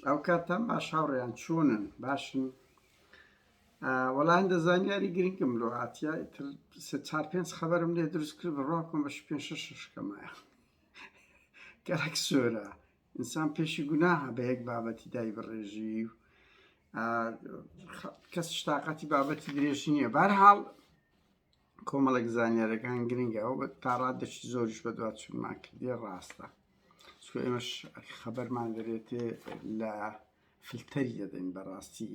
ئەو کاتتان باش هاوڕێیان چۆنن باشن وەڵا هەندە زانیاری گرنگم لۆ هاتیە ئیتر سێ چار پێنج خەبەرم لێ دروست کرد بڕوا بکەم بەش پێنج شەش شەشکەمایە گەلەک زۆرە ئینسان پێشی گوناهە بە یەک بابەتی دای بڕێژی و کەس شتاقەتی بابەتی درێژی نییە بارحاڵ کۆمەڵێک زانیارەکان گرنگە ئەو تا ڕادەکی زۆریش بەدواچوونمان کردیە ڕاستە چکۆ ئێمەش خەبەرمان دەرێتێ لە فلتەری دەدەین بەڕاستی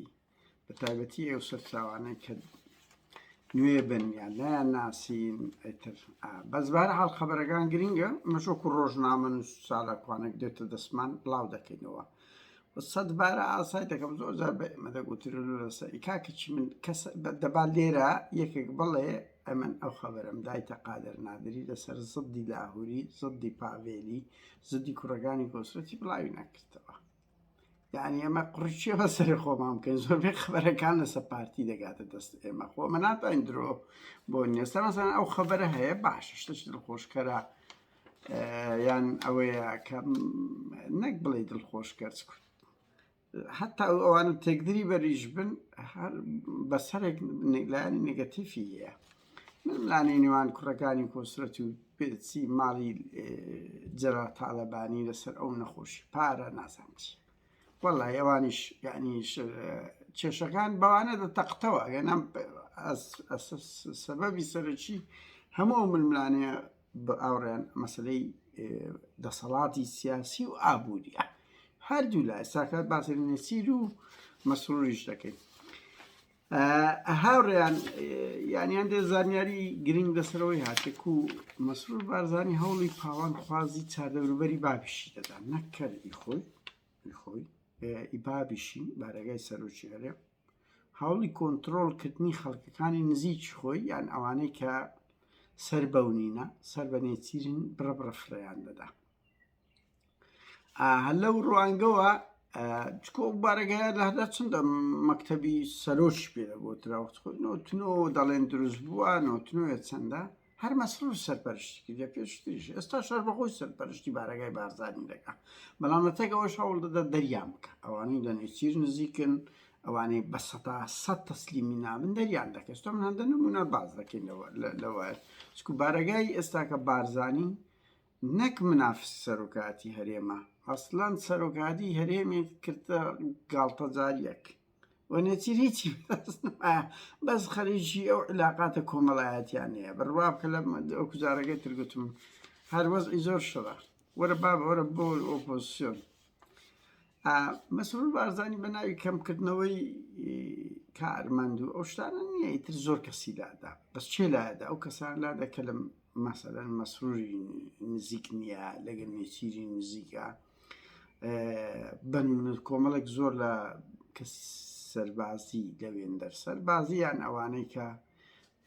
بە تایبەتی ئەو سەرچاوانەی کە نوێ بن یان نایان ناسین ئیتر بەس بار حاڵ خەبەرەکان گرنگە ئەمەش وەکو ڕۆژنامە نووس چالاکوانێک دێتە دەستمان بڵاو دەکەینەوە سەد بارە ئاسای دەکەم زۆر جار بە ئێمە دەگوترن لەسەر ئی کاکە چی من کەس دەبا لێرە یەکێک بڵێ ئەمن ئەو خەبەرم دایتە قادر نادری لەسەر زدی لاهوری زدی پاڤێلی زدی کوڕەکانی کۆسرەتی بڵاوی نەکردەوە یعنی ئەمە قڕچیە بە سەری خۆمان بکەین زۆربەی خبرەکان لەسەر پارتی دەگاتە دەست ئێمە خۆ ئەمە ناتوانین درۆ بۆ نیە سەر مەسەلەن ئەو خبرە هەیە باشە شتێکی دڵخۆشکەرە یان ئەوەیە کە نەک بڵێ دڵخۆشکەر حتا ئەوانە تێکدری بەریش بن هەر بەسەرێک لایەنی نگەتیفی هەیە ململانێی نێوان کوڕەکانی کۆسرەت و پێچی ماڵی جەلال تالەبانی لەسەر ئەو نەخۆشی پارە نازانم چی وەڵی ئەوانیش یعنی کێشەکان بەوانە دەتەقتەوە ئەگەنام سەبەبی سەرەکی هەموو ئەو ململانێ بە ئاوڕیان مەسلەی دەسەڵاتی سیاسی و ئابووریە هەردوو لای ساکات باسی نێچیر و مەسروریش دەکەین هاوڕێیان یانی هەندێک زانیاری گرنگ لەسەرەوەی هاتێک و مەسرور بارزانی هەوڵی پاوان خوازی چاردەوروبەری بابیشی دەدا نەکەر ئی خۆی خۆی ئی بابیشی بارەگای سەرۆکی هەرێم هەوڵی کۆنتترۆڵکردنی خەڵکەکانی نزیکی خۆی یان ئەوانەی کە سەر بەونینە سەر بە نێچیرن بڕە بڕە فڕێیان دەدا لەو ڕوانگەوە چکۆ بارەگایە لە هەدا چندە مەکتەبی سەرۆکی پێ دەگوترا وەخت خۆی نۆتنۆ دەڵێن دروست بووە نۆتنۆیە چەندە هەر مەسرور سەرپەرشتی کردە پێشتریش ئێستا شەر بەخۆی سەرپەرشتی بارەگای بارزانی دەکا بەڵام لەتەک ئەوەش هەوڵ دەدا دەریان بکە ئەوانەی لە نێچیر نزیکن ئەوانەی بە سەتا سەد تەسلیمی نابن دەریان دەکەن من هەندە نمونە باز دەکەین لەوە چکو بارەگای ئێستاکە بارزانی نەک منافسی سەرۆکایەتی هەرێمە ئەسلەن سەرۆکایەتی هەرێمی کردە گاڵتەجاریەک و نێچیر هیچی بەدەست نەمایە بەس خەریکی ئەو عیلاقاتە کۆمەڵایەتیانەیە بڕوا بکە لە ئەو کوجارەکەی تر گوتم هەر وەزعی زۆر شڕە وەرە بابە وەرە بۆ ئۆپۆزیسیۆن مەسرور بارزانی بە ناوی کەمکردنەوەی کارمەند و ئەو شتانە نییە ئیتر زۆر کەسی لادا بەس چێ لادا ئەو کەسان لادا کە لە مەسەلەن مەسروری نزیک نییە لەگەل نێچیری نزیکە بەنمونە کۆمەڵێک زۆر لە کەس سەربازی لەوێن دەر سەربازیان ئەوانەی کە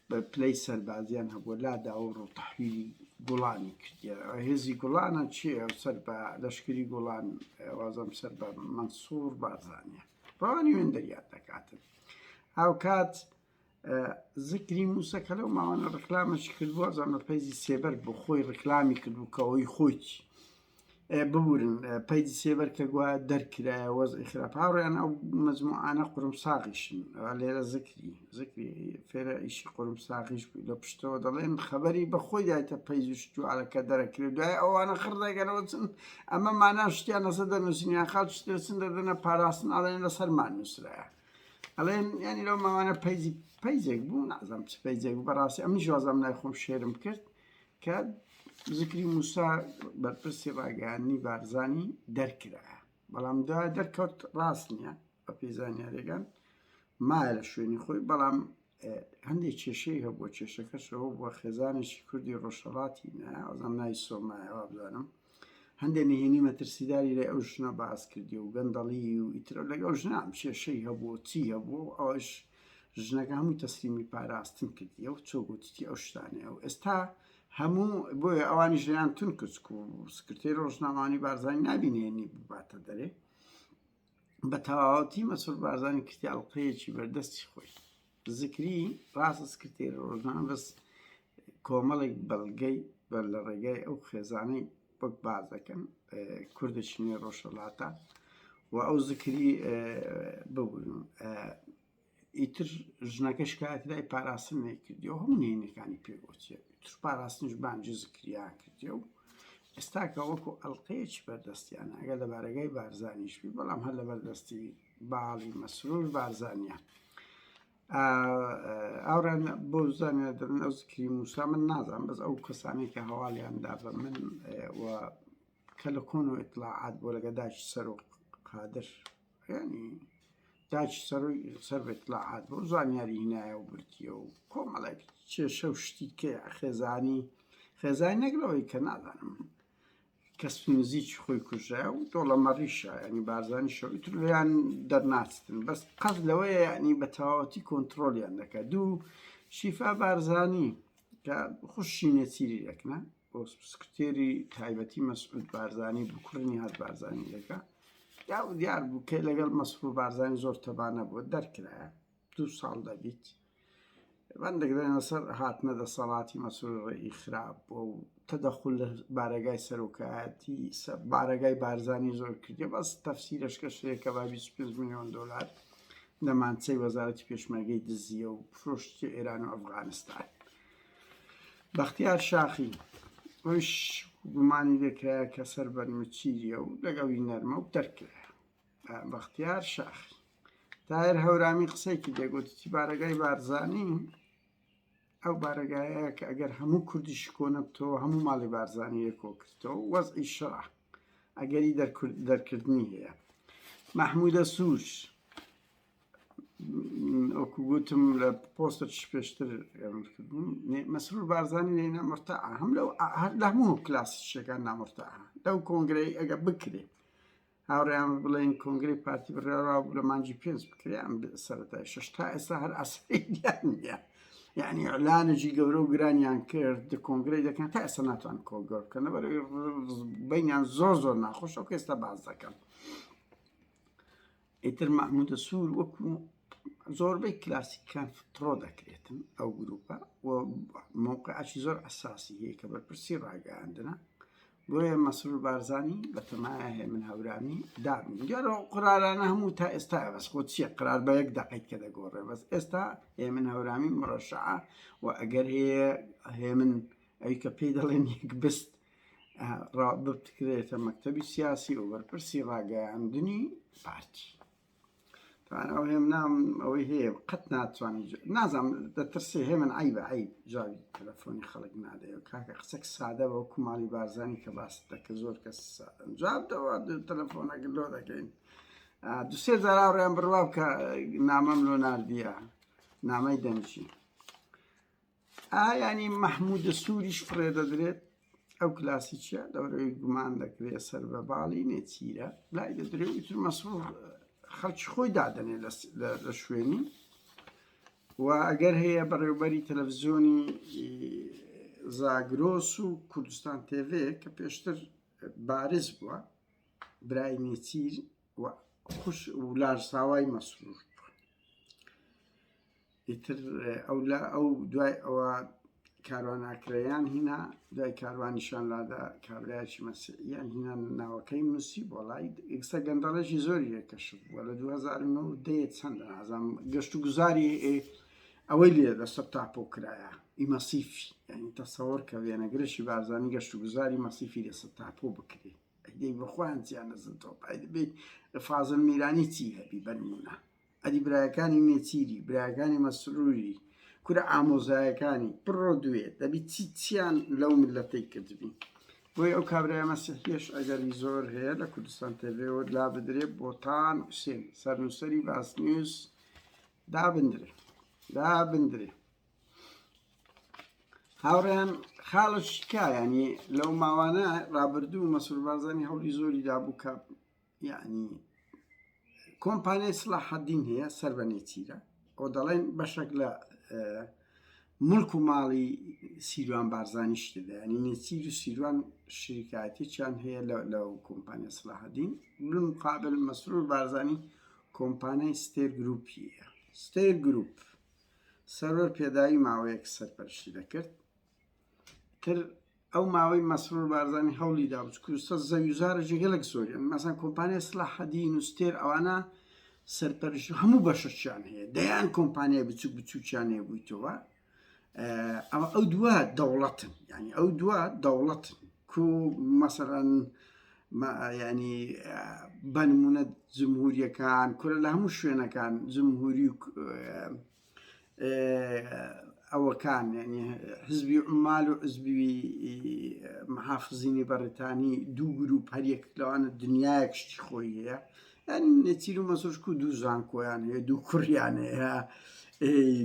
بە پلەی سەربازیان هەبووە لادا و ڕوو تەحویلی گوڵانی کردیە هێزی گوڵانە چیە سەر بە لەشکری گوڵان وازم سەر بە مەنسوور بارزانە ڕەوانی وێن دەریان دەکاتن هاوکات زکری موسە کە لەو ماوانە ڕکلامەکی کردبوو ئەزانم لە پەیجی سێبەر بۆ خۆی ڕکلامی کردبوو کە ئەوی خۆی ببورن پەیجی سێبەر کە گوایە دەرکرایە وەزعی خراپ هاوڕێیان ئەو مەجموعانە قورم ساغیشن لێرە زکری زکری فێرە ئیشی قورم ساغیش بوو لە پشتەوە دەڵێن خەبەری بە خۆی دایتە پەیج و شتوالەکە دەرەکرێت دوای ئەوانە خڕ دەگەنەوە چن ئەمە مانا شتیان لەسەر دەنووسین یان خاڵ شتێ چن دەدەنە پاراستن ئەڵێن لەسەرمان نووسرایە ئەڵێن ینی لەو ماوانە پەیجی پەیجێک بوو نازانم چ پەیجێک بوو بەڕاستی ئەمنیش وازم لای خۆم شێرم کرد کە زکری موسا بەرپرسی ڕاگەیاندنی بارزانی دەرکرا بەڵام دوای دەرکەوت ڕاست نییە بە پێی زانیاریەکان مایە لە شوێنی خۆی بەڵام هەندێک کێشەی هەبووە کێشەکەشەوە بووە خێزانێکی کوردی ڕۆژهەڵاتی ناوازم ناوی سۆمایە وابزانم هەندێک نهێنی مەترسیداری لای ئەو ژنە باس کردی و گەندەڵی و ئیترە لەگەڵ ژنام کێشەی هەبوو چی هەبوو ئەوش ژنەکە هەموو تەسلیمی پاراستن کردی و چۆ گوتیتی ئەو شتانەیە و ئێستا هەموو بۆیە ئەوانی ژیان تون کچک و سکرتێری ڕۆژنامەوانی بارزانی نابینێنی بباتە دەرێ بە تەواوەتی مەسرور بارزانی کردی ئەڵلقەیەکی بەردەستی خۆی زکری ڕاستە سکرتێری ڕۆژنامە بەس کۆمەڵێک بەڵگەی بەر لە ڕێگای ئەو خێزانەی وەک باز دەکەن کوردێکی نوێ ڕۆژهەڵاتە. و ئەو زکری ببورن ئیتر ژنەکە شکایەتی لای پاراستن نەیکردیەوە هەموو نهێنیەکانی پێ گۆتیە ئیتر پاراستنیش بانگی زکریان کردیە و ئێستاکە وەکو ئەڵلقەیەکی بەردەستیانە ئەگەر لە بارەگای بارزانیش بی بەڵام هەر لە بەردەستی باڵی مەسرور بارزانە ئاوران بۆ زانیا دەڵێن ئەو زکری موسا من نازانم بەس ئەو کەسانەی کە هەواڵیان دا بە من و کە لە کۆن و ئیتلاعات بۆ لەگە داکی سەرۆک قادر یعنی داکی سەرۆی سەر بە ئیتلاعات بۆ زانیاری هینایە و بردیە و کۆمەڵێک کێشە و شتی کە خێزانی خێزانی نەک لەوەی کە نازانم کەس نزیکی خۆی کوژرا و دۆڵەمەڕیشە ینی بارزانی شەو ئیتر لێیان دەرناچتن بەس قەز لەوەیە ینی بە تەواوەتی کۆنتترۆلیان دەکات دوو شیفا بارزانی کە خوشی نێچیری دەکنە بۆ سکرتێری تایبەتی مەسعود بارزانی بوو کوڕی نیهاد بارزانی دەکا یا و دیار بوو کە لەگەڵ مەسرور بارزانی زۆر تەبانە بووە دەرکرایە دوو ساڵ دەبیت بەندێک دەڵێن لەسەر هاتنە دەسەڵاتی مەسرور ڕێی خراپ بووە و تەدەخول لە بارەگای سەرۆکایەتی بارەگای بارزانی زۆر کردی بەس تەفسیرەشکە شەیە کە با 25 میلیۆن دلار دەمانچەی وەزارەتی پێشمەرگەی دزیە و فرۆشتی ئێران و ئەفغانستان بەختیار شاخی ئەویش گومانی لێکرایە کە سەر بە نوچیریە و لەگەڵی نەرمە و دەرکرا بەختیار شاخی تاهر هەورامی قسەی کردێ گوتیتی بارەگای بارزانی ئەو بارەگایە کە ئەگەر هەموو کوردیش کۆنەبتەوە هەموو ماڵی بارزانی یەکۆ کردەوە وەزعی شەڕە ئەگەری دەرکردنی هەیە مەحموودە سوور وەکو گوتم لە پۆستە پێشتر مەسرور بارزانی لێ نامرتاع هەم لەو هەر لە هەموو کلاسیشەکان نامرتاع لەو کۆنگرەی ئەگە بکرێ هاوڕێیان بڵێن کۆنگرەی پارتی بڕیاڕا بوو لە مانگی پێنج بکرێ ئەم سەرەتای شەش تا ئێستا هەر ئەسریان نییە یعنی ئیعلانێکی گەورە و گرانیان کرد کۆنگرەی دەکەن تا ئێستا ناتوان کۆگەر بکەن لەبەر بینیان زۆر زۆر ناخۆشە و ئێستا باز دەکەم ئیتر مەحمودە سوور وەکو زۆربەی کلاسیکان تڕۆ دەکرێتن ئەو گروپە و مەوقعەکی زۆر ئەساسی هەیە کە بەرپرسی ڕاگەیاندنە بۆیە مەسرور بارزانی بەتەمایە هێمن هەورامی دابن دیارە قرارانە هەموو تا ئێستا بەس خۆ چییە قرار بە یەک دقیت کە دەگۆڕێ بەس ئێستا هێمن هەورامی مڕەشعە و ئەگەر هەیە هێمن ئەوی کە پێی دەڵێن یەک بست بکرێتە مەکتەبی سیاسی و بەرپرسی ڕاگەیاندنی پارتی تاوان ئەو هێمنام ئەوەی هەیە قەت ناتوانانی نازانم دەترسێ هێمن عیبە عیب جوابی تەلەفۆنی خەڵک نادەیەوە کاکە قسەک سادە بە وەکو ماڵی بارزانی کە باست دەکرد زۆر کەس سادەن جواب دەوە تەلەفۆنەکە لۆ دەکەین دوسێ جار هاوڕێیان بڕوا بکە نامەم لۆ ناردیە نامەی دەنگی ئا یانی مەحموودە سووریش فڕێ دەدرێت ئەو کلاسیکیە لەبەرئەوەی گومان دەکرێت سەر بە باڵی نێچیرە لای دەدرێ و ئیتر مەسرور خەڵکی خۆی دادەنێ لە شوێنی و ئەگەر هەیە بەڕێوبەری تەلەڤزیۆنی زاگرۆس و کوردستان تێڤێ کە پێشتر بارز بووە برای نێچیر و خوش و لارساوای مەسرور بووە ئیتر ئەو لە ئەو دوای ئەوە کاروان ئاکرەیان هینا دوای کاروانیشان لادا کابرایەکی مەسیحیان هینا ناوەکەی نووسی بۆ لای ئێستا گەندەڵێکی زۆری لێ کەشف بووە لە 2009 دەیە چەندە نازانم گەشت و گوزاری ئەوەی لێ لەسەر تاپۆ کرایە ئی مەسیفی یعنی تەسەوەر کە وێنەگرەشی بارزانی گەشت و گوزاری مەسیفی لەسەر تاپۆ بکرێ ئەدی بەخۆیان چیان نەزن تۆ بێ فازل میرانی چی هەبی بەنمونە ئەدی برایەکانی نێچیری برایەکانی مەسروری کورە ئامۆزایەکانی بڕۆ دوێ دەبی چی چیان لەو ملەتەی کردبی بۆیە ئەو کابرایە مەسیحیەش ئەگەری زۆر هەیە لە کوردستان تێڤێوە لا بدرێ بۆتان حوسێن سەرنووسەری باس نیوز دابندرێ دابندرێ هاوڕێیان خاڵە شکا ینی لەو ماوانە ڕابردوو مەسرور بارزانی هەوڵی زۆری دابوو کە یعنی کۆمپانیای سڵاحەدین هەیە سەر بە نێچیرە ئەو دەڵێن بەشێک لە ملک و ماڵی سیروان بارزانیش تێدا ینی نێچیر و سیروان شریکایەتێکیان هەیە لە کۆمپانیا سڵاحەدین بالمقابل مەسرور بارزانی کۆمپانیای ستێر گروپی هەیە ستێر گروپ سەروەر پێداوی ماوەیەک سەرپەرشتی دەکرد تر. ئەو ماوەی مەسرور بارزانی هەوڵی دا بچ کوردستان زەویوزارێکی گەلک زۆریان مەسەن کۆمپانیای سلاحەدین و ستێر ئەوانە سەرپەرشت هەموو بەشەکیان هەیە دەیان کۆمپانیای بچوک بچوکیان هەیە بوویتەوە ئەوە ئەو دووە دەوڵەتن یعنی ئەو دووە دەوڵەتن کو مەسەرەن ینی بەنمونە جمهوریەکان کورە لە هەموو شوێنەکان جمهوری ئەوەکان یعنی حزبی عمال و حزبی محافزینی بەڕیتانی دوو گروپ هەریەک لەوانە دنیایەک شتی خۆی هەیە یعنی نێچیر و مەسرور کو دوو زانکۆیان هەیە دوو کوڕیان هەیە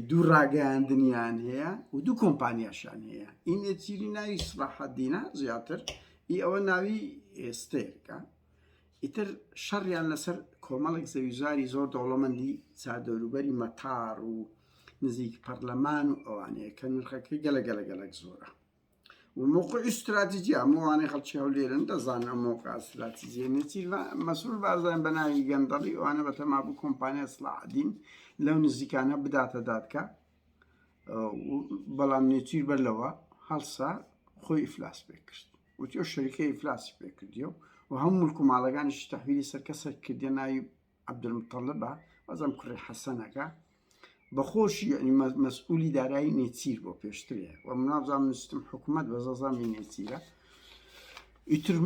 دوو ڕاگەیاندنیان هەیە و دوو کۆمپانیاشان هەیە ئی نێچیری ناوی سڵاحەدینە زیاتر ئی ئەوە ناوی ستێرکە ئیتر شەڕیان لەسەر کۆمەڵێک زەویوزاری زۆر دەوڵەمەندی چاردەوروبەری مەتار و نزیک پەرلەمان و ئەوانەیە کە نرخەکەی گەلە گەلە گەلەک زۆرە و موقعی استراتیجی هەموو ئەوانەی خەڵکی هەولێرن دەزانن ئەو موقع استراتیجیە نێچیر مەسرور بارزان بە ناوی گەندەڵی ئەوانە بەتەما بوو کۆمپانیا سڵاحەدین لەو نزیکانە بداتە دادگا بەڵام نێچیر بەر لەوە هەڵسا خۆی ئیفلاس پێ کرد وتی ئەو شەریکە ئیفلاسی پێ کردیە و هەموو ملک و ماڵەکانیشی تەحویلی سەر کەسێک کردیە ناوی عەبدولموتەڵبە وازم کوڕی حەسەنەکە بەخۆشی یعنی مەسئولی دارایی نێچیر بۆ پێشترێ و منابزانام نووسم حکوومەت بە زەزامی نێچیرە ئیتر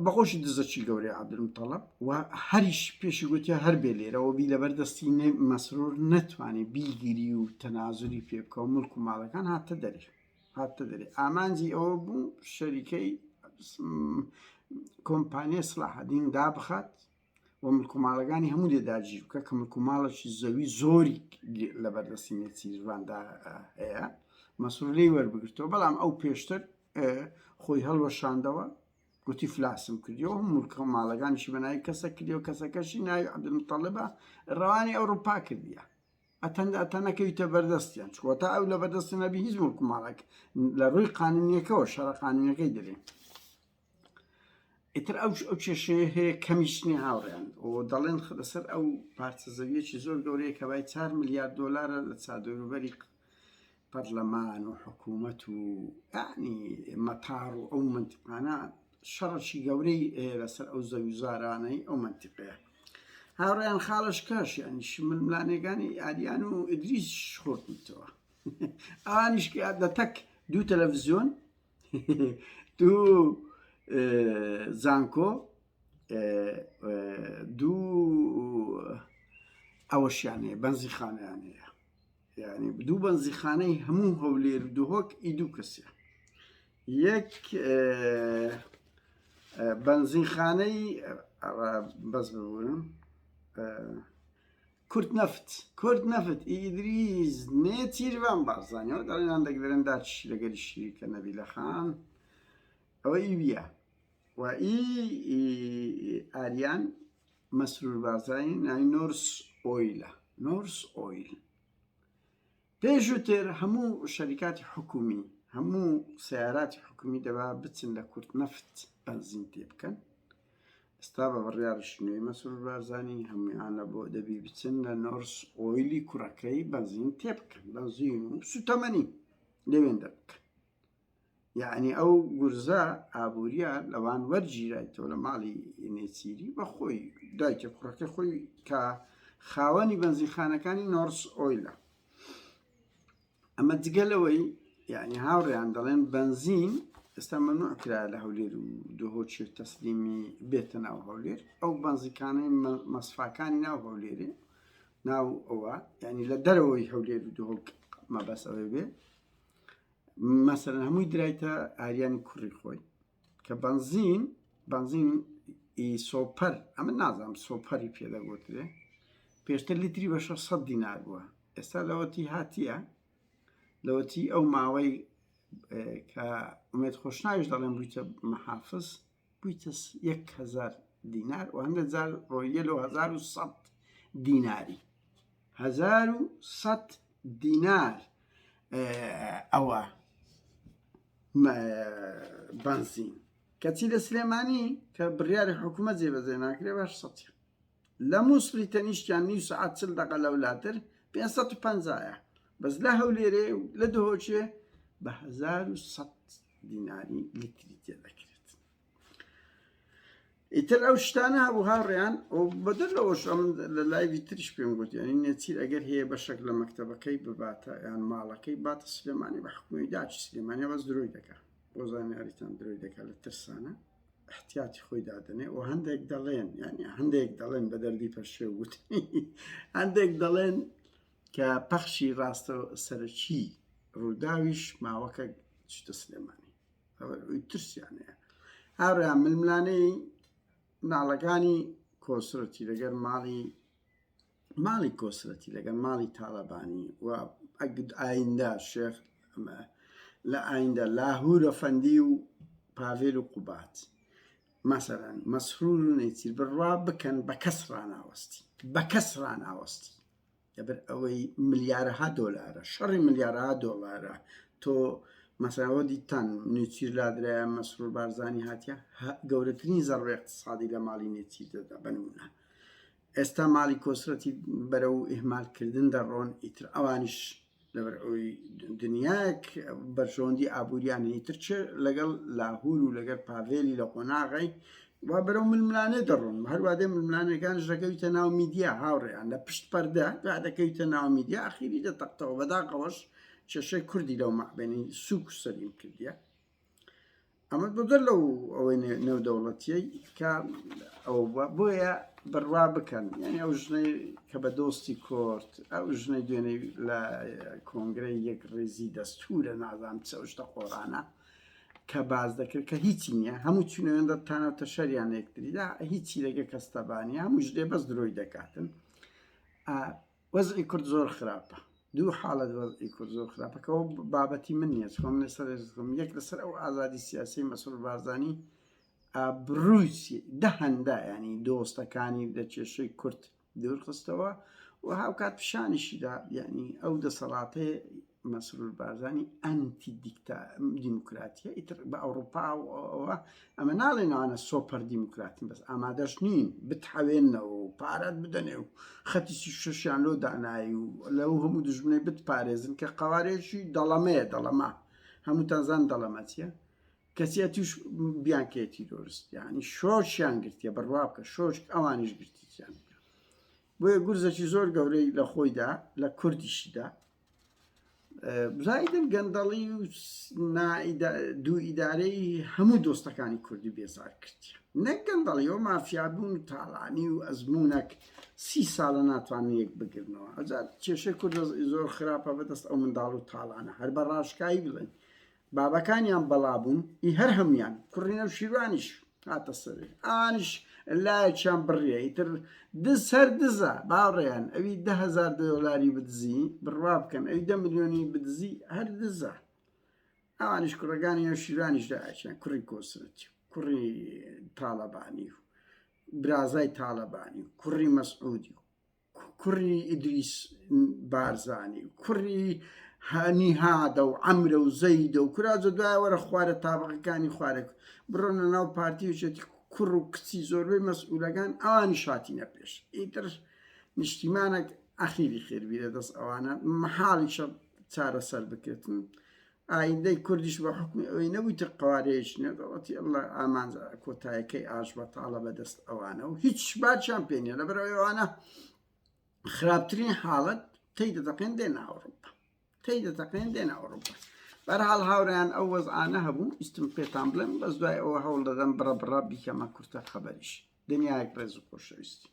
بەخۆشی دزەکی گەورەی عەبدولموتەڵب و هەریش پێشی گوتیا هەر بێ لێرەوە بی لەبەر دەستی مەسرور نەتوانێ بیگیری و تەنازلی پێ بکە و ملک و ماڵەکان هاتە دەرێ هاتە دەرێ ئامانجی ئەوە بوو شەریکەی کۆمپانیای سڵاحەدین دابخات و ملک و ماڵەکانی هەموو لێ داگیر بکە کە ملک و ماڵێکی زەوی زۆری لەبەردەستی نێچیرڤاندا هەیە مەسرور لێی وەربگرتەوە بەڵام ئەو پێشتر خۆی هەڵوەشاندەوە گوتی فلاسم کردیەوە ملکە و ماڵەکانیشی بەناوی کەسە کردیەوە کەسەکەشی ناوی عەبدولموتەڵیبە ڕەوانی ئەوروپا کردیە ئەتەند ئەتە نەکەویتە بەردەستیان چکۆ تا ئەو لە بەردەستی نەبی هیچ ملک و ماڵێک لە ڕووی قانونیەکەوە شەڕە قانونیەکەی دەرێ ئیتر ئەو ئەو کێشەیە هەیە کەمیش نیە هاوڕێیان و دەڵێن لەسەر ئەو پارچە زەویەکی زۆر گەورەیە کە بای 4 ملیار دۆلارە لە چادەوروبەری پەرلەمان و حکوومەت و یعنی مەتار و ئەو منتیقانە شەڕەکی گەورەی هەیە لەسەر ئەو زەوی زارانەی ئەو منتیقەیە هاوڕێیان خاڵش کەش یعنی ململانێکانی ئاریان و ئیدریس خۆرتەوە ئەوانیش کە دەتەک دوو تەلەڤزیۆن دوو زانکۆ دوو ئەوەشیان هەیە بەنزیخانەیان هەیە یعنی دوو بەنزیخانەی هەموو هەولێر و دهۆک ئی دوو کەسە یەک بەنزینخانەی بەس ببورم کورد نەفت کورد نەفت ئیدریس نێچیرڤان بارزانیەوە دەڵێن هەندێک دەرێن داچ لەگەری شریکە نەبیلە خان ئەوە ئی ویە و ئی ئاریان مەسرور بارزانی ناوی نۆرس ئۆیلە نۆرس ئۆیل پێشووتر هەموو شەریکاتی حکومی هەموو سیاراتی حکومی دەبا بچن لە کورد نەفت بەنزین تێ بکەن ئێستا بە بڕیاریش نوێی مەسرور بارزانی هەموویان لە بۆ دەبی بچن لە نۆرس ئۆیلی کوڕەکەی بەنزین تێ بکەن بەنزین و سوتەمەنی لەوێن دەبکەن یعنی ئەو گورزە ئابووریە لەوان وەرگیرایتەوە لە ماڵی نێچیری بە خۆی دایکە کوڕەکە خۆی کە خاوەنی بەنزینخانەکانی نۆرس ئۆیلە ئەمە جگە لەوەی یعنی هاوڕێیان دەڵێن بەنزین ئێستا مەمنوع کرا لە هەولێر و دهۆکی تەسلیمی بێتە ناو هەولێر ئەو بەنزیکانەی مەسفاکانی ناو هەولێرێ ناو ئەوە یعنی لە دەرەوەی هەولێر و دهۆک مەبەس ئەوەی بێ مەسەرەن هەمووی درایتە ئاریانی کوڕی خۆی کە بەنزین بەنزین ئی سۆپەر ئەمە نازانم سۆپەری پێ دەگوترێ پێشتر لیتری بە 600 دینار بووە ئێستا لەوەتی هاتیە لەوەتی ئەو ماوەی کە ئومێد خۆشناویش دەڵێن بوویتە محافز بوویتە 1000 دینار و هەندێک جار ڕۆیە لەو 1100 دیناری 1100 دینار ئەوە بەنزین کەچی لە سلێمانی کە بڕیاری حکوومەت جێبەجێ ناکرێ باش سەتیە لە مووسڵی تەنیشتیان نیو سەعات چل دەقە لەولاتر 550 بەس لە هەولێرێ و لە دهۆکێ بە 1100. دیناری لیتری تێ دەکرێت. ئیتر ئەو شتانە هەبوو هاوڕێیان و بەدەر لەوەش ئەم لە live ی تریش پێم گوت یعنی نێچیر ئەگەر هەیە بەشێک لە مەکتەبەکەی بباتە یان ماڵەکەی باتە سلێمانی بە حکومی داچی سلێمانی بەس درۆی دەکا بۆ زانیاریتان درۆی دەکا لە ترسانە احتیاتی خۆی دادەنێ و هەندێک دەڵێن یعنی هەندێک دەڵێن بە دەردی پەشێو گوتنی هەندێک دەڵێن کە پەخشی ڕاستە سەرەکی ڕووداویش ماوەکە چتە سلێمانی ئەوەی ترسیان هەیە هاوڕێیان ململانێی مناڵەکانی کۆسرەتی لەگەر ماڵی ماڵی کۆسرەتی لەگەر ماڵی تاڵەبانی و ئایندە شێخ لە ئایندە لاهورە فەندی و پاڤێل و قوبات مەسەرەن مەسرور و نێچیر بڕوا بکەن بە کەس ڕناوەستی بە کەس ڕناوەستی لەبەر ئەوەی ملیارەها دۆلارە شەڕی ملیارەها دۆلارە تۆ مەسەوە دیتان نێچیر لادرایە مەسرور بارزانی هاتیە گەورەترین زەڕبەی اقتصادی لە ماڵی نێچیر دەدا بەنمونە ئێستا ماڵی کۆسرەتی بەرەو ئیهمالکردن دەڕۆن ئیتر ئەوانیش لەبەر ئەوی دنیایەک بەرژەوەندی ئابووریان هەیە تر چ لەگەڵ لاهور و لەگەڵ پاڤێلی لە قۆناغی وا بەرەو ململانێ دەڕۆن هەروادێ ململانێکانش دەکەویتە ناو میدیا هاوڕێیان لە پشت پەردە دا دەکەویتە ناو میدیا ئەخیری دەتەقتەوە بەداخەوەش کێشەی کوردی لەو مەعبێنی سوک و سەلیم کردیە ئەمە بەدەر لەو ئەوەی نێودەوڵەتیەی کە ئەو بۆیە بڕوا بکەن یعنی ئەو ژنەی کە بە دۆستی کۆرت ئەو ژنەی دوێنێ لە کۆنگرەی یەک ڕێزی دەستورە نازام چ ئەو شتە قۆڕانە کە باز دەکرد کە هیچی نییە هەموو چونەوەندە تانە تەشەریان یەکتریدا هیچی لەگە کەستەبانیە هەموو ژدێ بەس درۆی دەکاتن وەزعی کورد زۆر خراپە دوو حاڵەت وەزعی کورد زۆر خراپە کە ئەو بابەتی من نییە چکۆ من لەسەر یەک لەسەر ئەو ئازادی سیاسی مەسرور بارزانی ئابرووی دە هەندە ینی دۆستەکانی لە کێشەی کورد دوورخستەوە و هاوکات پیشانیشیدا یعنی ئەو دەسەڵاتەی مەسرور بارزانی ئەنتی دیکتا دیموکراتیە ئیتر بە ئەوروپا ئەوە ئەمە ناڵێن ئەوانە سۆپەر دیموکراتن بەس ئامادەش نین بتحەوێنەوە و پارەت بدەنێ و خەتی شەشیان لۆ دانایی و لەو هەموو دژمنەی بتپارێزن کە قوارێکی دەڵەمەیە دەڵەمە هەمووتان زان دەڵەمە چییە کەچی توش بیان کێ تیرۆرست یعنی شۆرشیان گرتیە بڕوا بکە شۆرش ئەوانیش گرتیان بۆیە گورزێکی زۆر گەورەی لە خۆیدا لە کوردیشیدا زایدن گەندەڵی و دوو ئیدارەی هەموو دۆستەکانی کوردی بێزار کردی نەک گەندەڵی و مافیابوون و تاڵانی و ئەزمونەک سی ساڵە ناتوانن یەک بگرنەوە ئەجا کێشەی کورد زۆر خراپە بەدەست ئەو منداڵ و تاڵانە هەر بە ڕاشکایی بڵێن بابەکانیان بەڵا بوون ئی هەر هەموویان کوڕی نەوشیروانیش هاتە سەرێ ئەوانیش لایەکیان بڕیە ئیتر دز هەر دزە باوڕێیان ئەوی دههزار دۆلاری بدزی بڕوا بکەن ئەوی دە ملیۆنی بدزی هەر دزە ئەوانیش کوڕەکانی نەوشیروانیش لایەکیان کوڕی کۆسرەتی کوڕی تاڵەبانی و برازای تاڵەبانی و کوڕی مەسعودی و کوڕی ئیدریس بارزانی و کوڕی نیهادە و عەمرە و زەیدە و کوراجە دوای وەرە خوارە تابقەکانی خوارێک بڕۆنە ناو پارتی و یەکێتی کوڕ و کچی زۆربەی مەسئولەکان ئەوانی شاتینە پێش ئیتر نیشتیمانێک ئەخیری خێربی لە دەست ئەوانە مەحاڵیشە چارەسەر بکرێتن ئایندەی کوردیش بە حکمی ئەوەی نەبوویتە قوارەیەکی نێودەوڵەتی اللە ئامانج کۆتایەکەی ئاش بەتاڵە بەدەست ئەوانە و هیچ باکیان پێ نیە لەبەر ئەوەی ئەوانە خراپترین حاڵەت تێی دەتەقێن دێنە ئەوروپا تێی دەتەقێن دێنە ئەوروپا بەرحاڵ هاوڕێیان ئەو وەزعانە هەبوو ئیستم پێتان بڵێم بەس دوای ئەوە هەوڵ دەدەم بڕە بڕە بیکەمە کورتە خەبەریش دنیایەک ڕێز و خۆشەویستی.